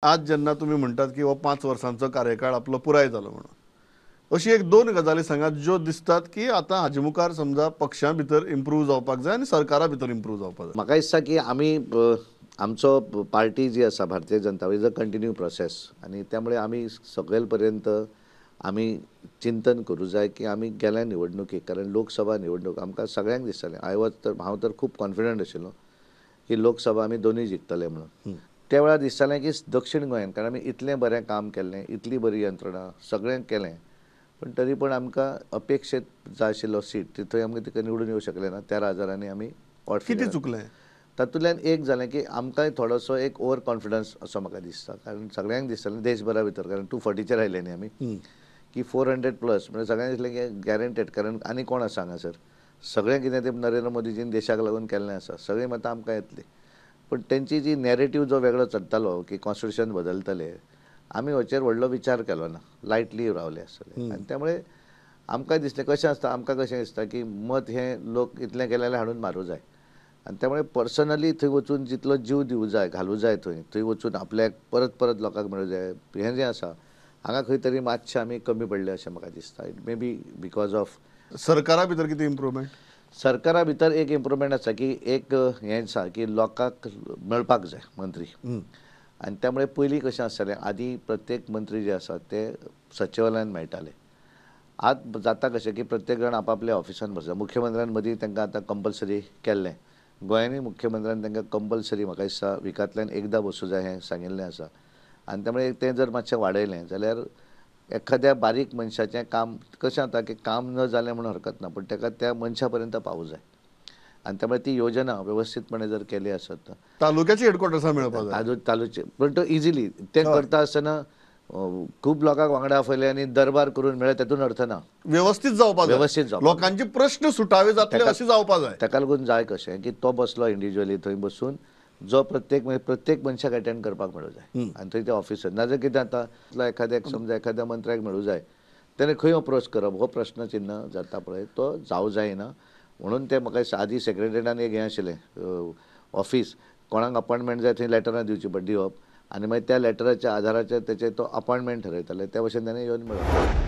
आज जेन्ना तुमी म्हणटात की हो 5 वर्सांचो कार्यकाळ आपलो पुराय जालो म्हणून, अशी एक दोन गजाली सांगात ज्यो दिसतात की आतां हाजे मुखार समजा पक्षां भितर इम्प्रूव जावपाक जाय आनी सरकारा भितर इम्प्रूव जावपाक जाय. म्हाका दिसता की आमी आमचो पार्टी जी आसा Bharatiya Janata is a continue process आनी त्यामुळे आमी सकयल पर्यंत आमी चिंतन करूं जाय की आमी गेल्या निवडणुकेक, कारण लोकसभा निवडणूक आमकां सगळ्यांक दिसतालें, I was तर हांव तर खूब कॉन्फिडंट आशिल्लो की लोकसभा आमी दोनूय जिखतले म्हणून. त्या वेळार दिसतालें की दक्षिण गोंयान, कारण आमी इतलें बरें काम केल्लें, इतली बरी यंत्रणा सगळें केलें, पण तरी पण आमकां अपेक्षीत जाय आशिल्लो सीट थंय आमकां तिका निवडून येवं शकलें ना. 13,000 आमी कितें चुकलें तातूंतल्यान एक जालें की आमकांय थोडोसो एक ओवर कॉन्फिडन्स असो म्हाका दिसता, कारण सगळ्यांक दिसतालें देशभरा भितर, कारण 240चेर आयले न्ही आमी की 400 प्लस म्हणजे सगळ्यांक दिसलें की गॅरंटेड, कारण आनी कोण आसा हांगासर, सगळें कितें तें नरेंद्र मोदीजीन देशाक लागून केल्लें आसा, सगळीं मतां आमकां येतलीं. पण तेंची जी नॅरेटीव जो वेगळो चलतालो की कॉन्स्टिट्युशन बदलतले, आमी हाचेर व्हडलो विचार केलो ना, लायटली रावले आसतले. आनी त्यामुळे आमकां दिसलें कशें आसता, आमकां कशें दिसता की मत हें लोक इतलें केलें जाल्यार हाडून मारूं जाय, आनी त्यामुळे पर्सनली थंय वचून जितलो जीव दिवं जाय, घालूं जाय, थंय थंय वचून आपल्याक परत परत लोकांक मेळूं जाय, हें जें आसा हांगा खंय तरी मातशें आमी कमी पडले अशें म्हाका दिसता. It may be because of सरकारा भितर कितें इम्प्रूवमेंट, सरकारा भितर एक इम्प्रूवमेंट आसा की एक हें आसा की लोकांक मेळपाक जाय मंत्री, आनी त्यामुळे पयलीं कशें आसतालें, आदी प्रत्येक मंत्री जे आसा ते सचिवालयान मेळटाले. आतां जाता कशें की प्रत्येक जाण आपापल्या ऑफिसान बसता. मुख्यमंत्र्यान मदीं तांकां आतां कंपल्सरी केल्लें, गोंयांनी मुख्यमंत्र्यान तांकां कंपल्सरी म्हाका दिसता विकांतल्यान एकदां बसूं जाय हें सांगिल्लें आसा. आनी त्यामुळे तें जर मातशें वाडयलें जाल्यार एखाद्या बारीक मनशाचें काम कशें जाता की काम न जालें म्हणून हरकत ना, पण ताका त्या मनशा पर्यंत पावूं जाय. आनी त्यामुळे ती योजना वेवस्थीतपणे जर केली आसत, तालुक्याचे हेडक्वॉर्टर्सां मेळपाक जाय, तालुचे, पण तो इजिली तें करता आसतना खूब लोकांक वांगडा आफयले आनी दरबार करून मेळ्ळे तातूंत अर्थ ना, वेवस्थीत जावपाक जाय, वेवस्थीत जावपाक, लोकांचे प्रश्न सुटावे जातले अशें जावपाक जाय. ताका लागून जाय कशें की तो बसलो इंडिविज्युअली थंय बसून जो प्रत्येक प्रत्येक मनशाक अटेंड करपाक मेळूं जाय, आनी थंय ते ऑफिसर नाजाल्यार कितें जाता, एखाद्याक समजा एखाद्या मंत्र्याक मेळूं जाय, तेणें खंय अप्रोच करप हो प्रश्न चिन्ह जाता पळय, तो जावं जायना. म्हणून ते म्हाका आदी सेक्रेटरीन एक हें आशिल्लें ऑफिस, कोणाक अपॉयंटमेंट जाय थंय लेटरां दिवची पड दिवप, आनी मागीर त्या लेटराच्या आधाराचेर तेचे तो अपॉयंटमेंट ठरयताले, त्या भशेन ताणें येवन मेळप.